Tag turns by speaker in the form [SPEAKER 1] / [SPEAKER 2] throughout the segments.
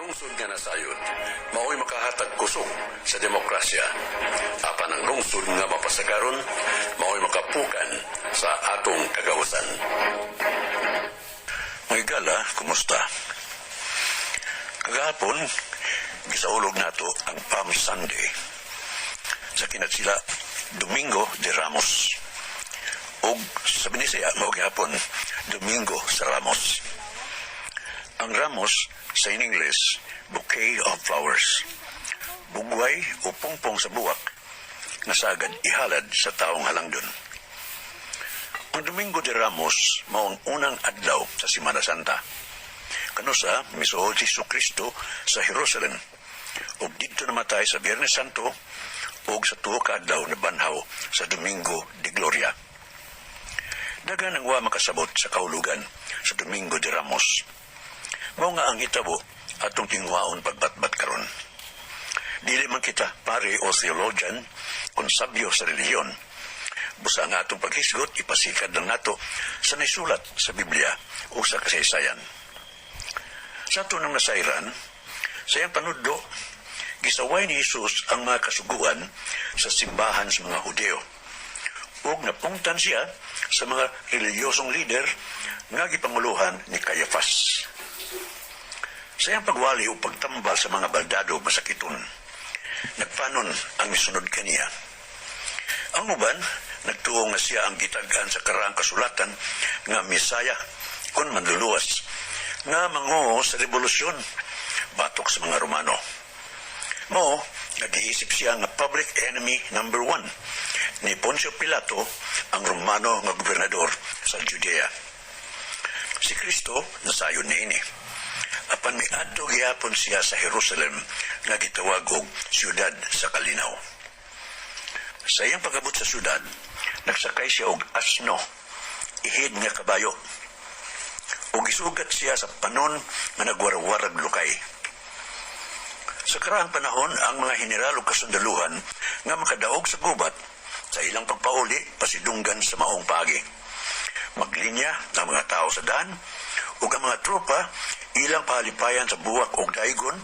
[SPEAKER 1] Lungsod nga nasayod mao'y makahatag kusog sa demokrasya. Apan ang lungsod nga mapasagaron mao'y makapukan sa atong kagawasan. Mga higala, kumusta? Kagahapon, gisaulog nato ang Palm Sunday. Sa kinatsila, Domingo de Ramos. Og sa Binisaya, mao gihapon, Domingo sa Ramos. Ang ramos, sa in English, bouquet of flowers. Bugway o pungpong sa buwak nga sagad ihalad sa taong halangdon. Ang Domingo de Ramos mao ang unang adlaw sa Semana Santa. Kanusa, misuol si Kristo sa Jerusalem ug didto namatay sa Biyernes Santo ug sa tuo ka adlaw nabanhaw sa Domingo de Gloria. Daghan ang wa makasabot sa kahulugan sa Domingo de Ramos. Mao nga ang hitabo atong tinguhaon pagbatbat karon. Dili man kita pare o theologian kon sabyo sa relihiyon. Busa nga atong paghisgot, ipasikad lang nato sa naisulat sa Biblia o sa kasaysayan. Sa ato nang nasayran, sa iyang panudlo, gisaway ni Jesus ang mga kasuguan sa simbahan sa mga Hudeo. Ug napungtan siya sa mga reliyosong lider nga gipanguluhan ni Caiaphas. Sa iyang pagwali o pagtambal sa mga baldado masakiton, nagpanon ang misunod kaniya. Ang uban, nagtuo nga siya ang gitag-an sa karaang kasulatan nga Mesaya kon manluluwas nga manguo sa rebolusyon batok sa mga Romano. Mao, nag-iisip siya nga public enemy number one ni Poncio Pilato, ang Romano nga gobernador sa Judea. Si Kristo nasayon niini. Apan miadto gihapon siya sa Jerusalem nga gitawag og siyudad sa kalinaw. Sa iyang pag-abot sa syudad, nagsakay siya og asno, ihid nga kabayo. Ug isugat siya sa panon nga nagwarwarag lukay. Sa karaang panahon, ang mga general ug kasundaluhan nga makadaog sa gubat sa ilang pagpauli pasidunggan sa maong paagi. Maglinya ang mga tao sa daan ug ang mga tropa ilang pahalipayan sa buwak og daigon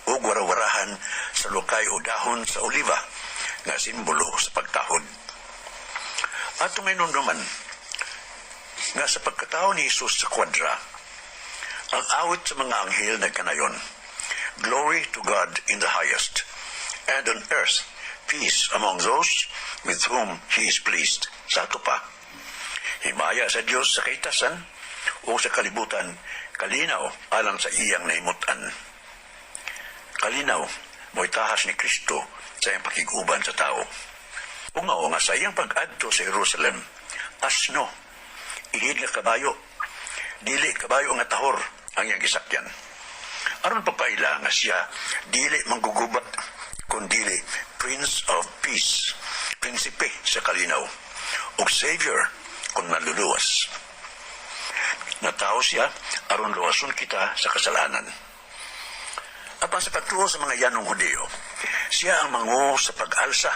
[SPEAKER 1] ug warawarahan sa lukay o dahon sa oliva nga simbolo sa pagtahod. Ato ngayon naman nga sa pagkatao ni Jesus sa kwadra, ang awit sa mga anghel nagkanayon, "Glory to God in the highest, and on earth peace among those with whom He is pleased." Sa ato pa, "Himaya sa Dios sa kahitasan o sa kalibutan, kalinaw alang sa iyang nahimutan." Kalinaw, mo'y tahas ni Kristo sa iyang pakig-uban sa tao. Ug mao nga sa iyang pag-adto sa Jerusalem, asno, ihid nga kabayo, dili kabayo nga tahor ang iyang gisakyan. Aron papaila nga siya dili manggugubat, kundili Prince of Peace, prinsipe sa kalinaw, ug Savior kung manluluwas. Natawo siya aron luwason kita sa kasalanan. Apan sa pagtuo sa mga yanong Hudeo, siya ang manguo sa pag-alsa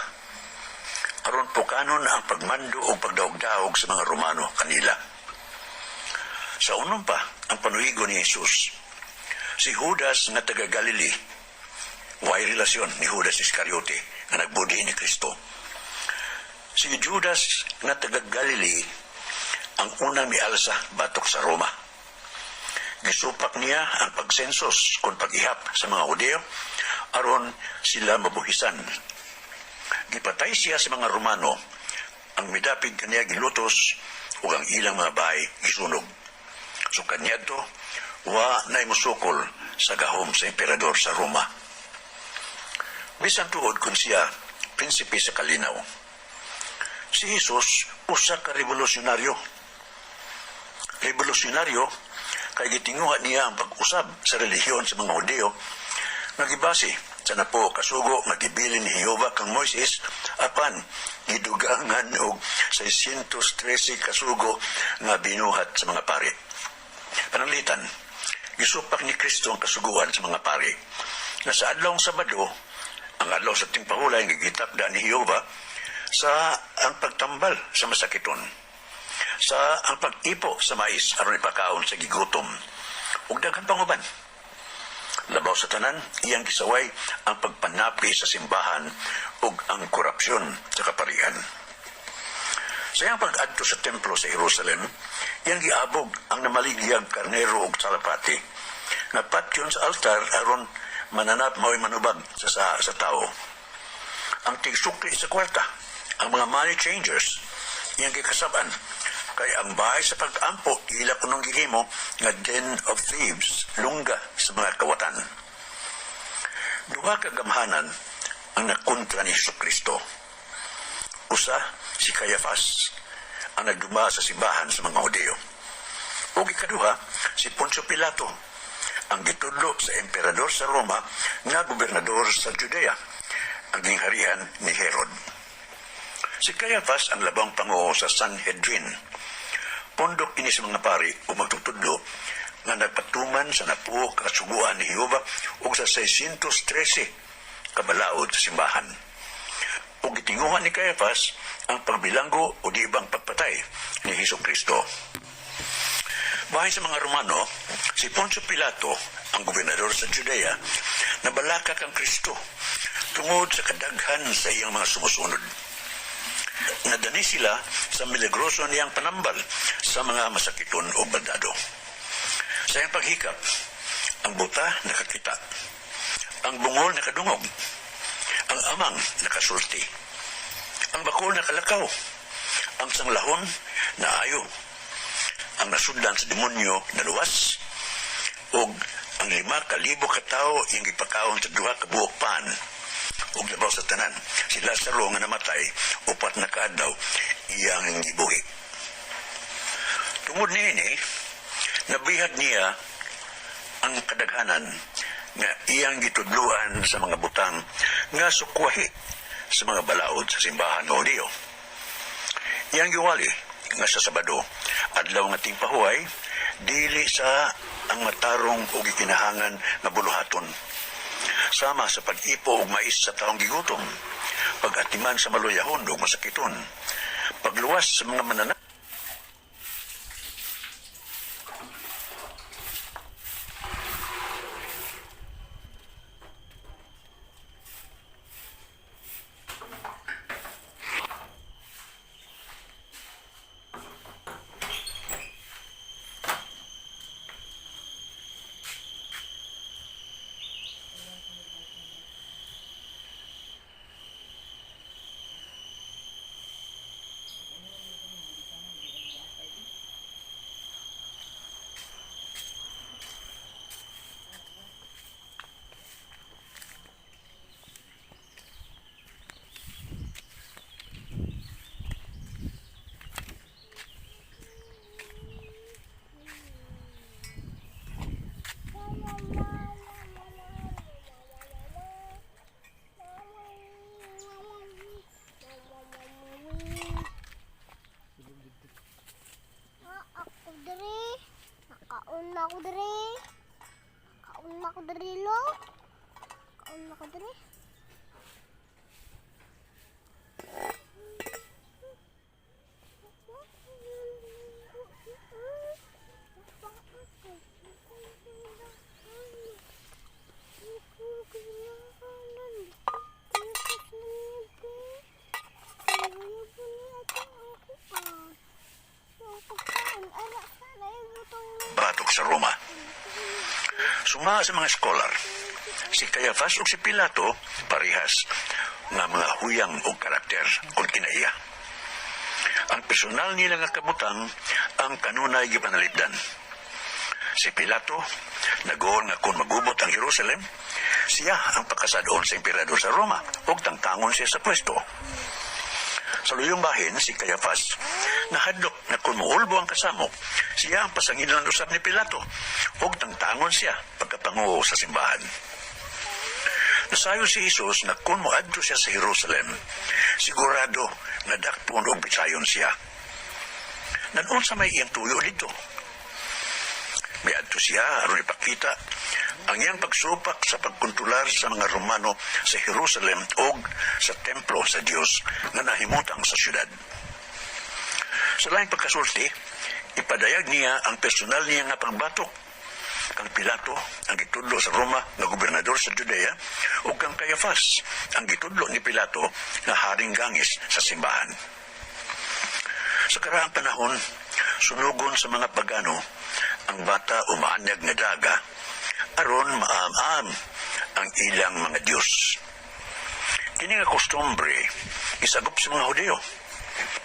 [SPEAKER 1] aron pukanon ang pagmando o pagdaog-daog sa mga Romano kanila. Sa unom pa, ang panuigo ni Jesus, si Judas nga taga Galili, way relasyon ni Judas Iscariote nga nagbudi ni Kristo. Si Judas nga taga Galili ang unang mialsa batok sa Roma. Gisupak niya ang pagsensos kon pag-ihap sa mga Hudeo aron sila mabuhisan. Gipatay siya sa mga Romano, ang midapig kaniya gilutos ug ang ilang mga bahay gisunog. So kaniadto, wa nay musukol sa gahom sa emperador sa Roma. Bisan tuod kung siya prinsipe sa kalinaw, si Jesus usa ka revolusyonaryo. Revolusyonaryo kay gitinguha niya ang pag-usab sa relihiyon sa mga Hudeo nga gibase sa napuo kasugo nga gibilin ni Jehova kang Moises apan gidugangan og 613 kasugo nga binuhat sa mga pari. Pananglitan, gisupak ni Kristo ang kasuguan sa mga pari nga sa adlawng Sabado, ang adlaw sa tingpahulay nga gitakda ni Jehova, sa ang pagtambal sa masakiton, sa ang pag-ipo sa mais aron ipakaon sa gigutom, ug daghan pang uban. Labaw sa tanan, iyang gisaway ang pagpanapi sa simbahan ug ang korupsyon sa kaparian. Sa iyang pag-adto sa templo sa Jerusalem, iyang giabog ang namaligyag karnero ug salapati. Nga patyon sa altar aron mananap mao'y manubag sa tao. Ang tigsukli sa kwarta, ang mga money changers, iyang gikasaban kay ang bahay sa pag-ampo ila kunong gihimo nga den of thieves, lungga sa mga kawatan. Duha ka gamhanan ang nakontra ni Hesus Kristo. Usa si Caiaphas, ang nagduma sa simbahan sa mga Hudyo. Ug ikaduha si Poncio Pilato, ang gitudlo sa emperador sa Roma nga gobernador sa Judea, ang gingharian ni Herod. Si Caiaphas ang labang pangulo sa Sanhedrin. Pundok ini sa mga pari o magtutudlo nga nagpatuman sa napuo ka kasuguan ni Jehova ug sa 613 kabalaod sa simbahan. Ug gitinguhan ni Caiaphas ang pagbilanggo o di ibang pagpatay ni Hesus Kristo. Bahin sa mga Romano, si Poncio Pilato, ang gobernador sa Judea, nabalaka kang Kristo tungod sa kadaghan sa iyang mga sumusunod. Nadani sila sa milagroso niyang panambal sa mga masakiton o baldado. Sa iyang paghikap, ang buta nakakita, ang bungol nakadungog, ang amang nakasulti, ang bakol nakalakaw, ang sanglahon naayo, ang nasudlan sa demonyo naluwas, ug ang 5,000 ka tawo iyang gipakaon sa 2 ka buok pan. Ug labaw sa tanan, si Lazaro nga namatay 4 na kaadlaw iyang gibuhi. Tungod niini, nabihag niya ang kadaghanan nga iyang gitudluan sa mga butang nga sukwahi sa mga balaod sa simbahan nga Hudiyo. Iyang giwali nga sa Sabado, adlaw nga tingpahuway, dili sa ang matarong o gikinahangan nga buluhaton. Sama sa pag-ipo og mais sa taong gigutom, pag-atiman sa maluyahon o masakiton, pagluwas sa mga manana
[SPEAKER 2] Ako diri. Nakaon na ako diri. Nakaon na ako diri lo. Nakaon na ako diri.
[SPEAKER 1] Batok sa Roma. Suma sa mga scholar, si Caiaphas ug si Pilato parehas nga mga huyang og karakter kung kinaiya. Ang personal nila nga kabutang ang kanunay gipanalipdan. Si Pilato, nagoon nga kung magubot ang Jerusalem, siya ang pakasadon sa emperador sa Roma ug tangtangon siya sa pwesto. Sa luyong bahin, si Caiaphas, nahadlok na kung muulbo ang kasamok, siya ang pasangilan usab ni Pilato, ug tangtangon siya pagkapanguo sa simbahan. Nasayo si Jesus na kung moadto siya sa Jerusalem, sigurado na dakpon og bisayon siya. Nanon sa may iyang tuyo dito. May adto siya aron ipakita ang iyang pagsupak sa pagkontrolar sa mga Romano sa Jerusalem og sa templo sa Dios nga nahimutang sa syudad. Sa laing pagkasulti, ipadayag niya ang personal niya nga pagbatok. Kang Pilato, ang gitudlo sa Roma nga gobernador sa Judea, ug kang Caiaphas, ang gitudlo ni Pilato nga haring gangis sa simbahan. Sa karaang panahon, sunugon sa mga pagano ang bata o maanyag nga daga aron maam-am ang ilang mga Diyos. Kini nga kostumbre isagop sa mga Hudyo.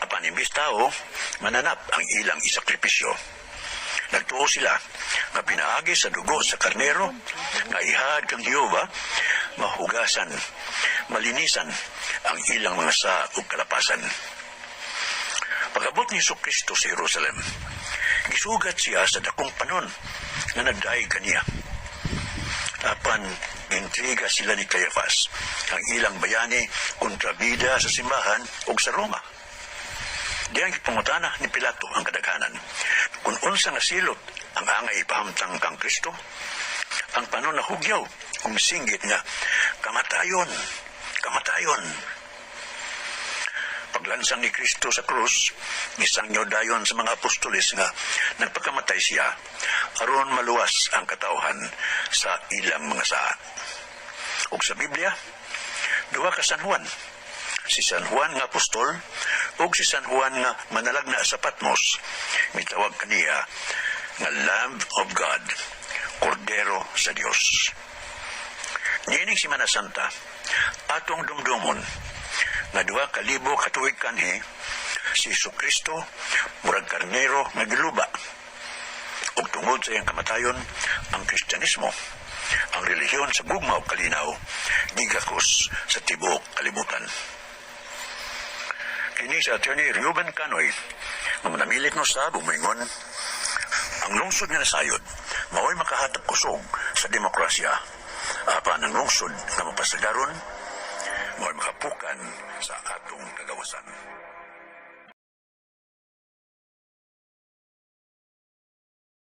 [SPEAKER 1] Apan imbis tao, mananap ang ilang isakripisyo. Nagtuo sila nga pinaagi sa dugo sa karnero nga ihad kang Jehova, mahugasan, malinisan ang ilang mga sa ug kalapasan. Pag-abot ni Hesus Kristo sa Jerusalem, gisugat siya sa dakong panon nga nagdaig kaniya. Apan intriga sila ni Caiaphas, ang ilang bayani kontrabida sa simbahan ug sa Roma. Diyang gipangutana ni Pilato ang kadaghanan kung unsa nga silot ang angay ipahamtang kang Kristo. Ang panon na hugyaw kung singgit nga, "Kamatayon! Kamatayon!" Paglansang ni Kristo sa krus, gisangyaw dayon sa mga apostoles nga nagpakamatay siya aron maluwas ang katawhan sa ilang mga saa. Ug sa Biblia, duha ka San Juan. Si San Juan nga apostol ug si San Juan nga manalagna sa Patmos, mitawag kaniya nga Lamb of God, Kordero sa Dios. Niining Simana Santa, atong dumdumon nga 2,000 ka tuig kanhi, si Kristo murag karnero nga giluba. Ug tungod sa iyang kamatayon, ang Kristyanismo, ang relihiyon sa gugma ug kalinaw, gigakos sa tibuok kalibutan. Kini si Attorney Ruben Canoy, nga manamilit no sa bumingon, ang lungsod nga nasayod, mao'y makahatag kusog sa demokrasya. Apan ang lungsod nga mapasagaron, mao'y makapukan sa atong kagawasan.